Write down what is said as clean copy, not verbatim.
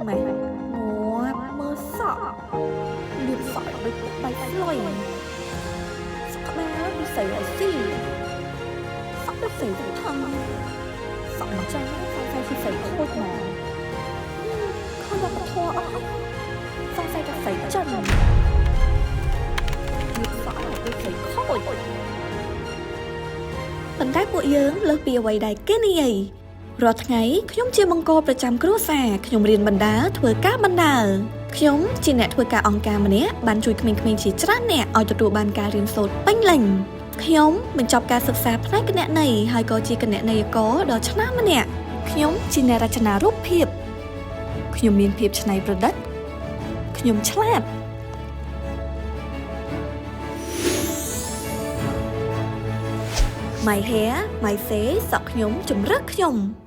ម៉ែងាប់មើលសក់លៀបសក់ដូចបាយស្លុយសក់ក្បាលដូចស្រីរស៊ីសក់ដូចស្រីថងសក់អញ្ចឹងសង្ស័យជាស្រីខូចមកខូចវប្បធម៌អស់សង្ស័យថាស្រីចិនលៀបសក់ដូចស្រីខូចប៉ុន្តែពួកយើងលើសពីអ្វីដែលគេនិយាយរាល់ថ្ងៃខ្ញុំជាបង្គោលប្រចាំគ្រួសារខ្ញុំរៀនបណ្ដាធ្វើការបណ្ដាខ្ញុំជាអ្នកធ្វើការអង្គការម្នាក់បានជួយក្មេងៗជាច្រើនអ្នកឲ្យទទួលបានការរៀនសូត្រពេញលេញខ្ញុំបញ្ចប់ការសិក្សាផ្នែកគណនេយ្យហើយក៏ជាគណនេយ្យករដ៏ឆ្នើមម្នាក់ខ្ញុំជាអ្នករចនារូបភាពខ្ញុំមានភាពច្នៃប្រឌិតខ្ញុំឆ្លាត My hair, my say សក់ខ្ញុំជម្រើសខ្ញុំ។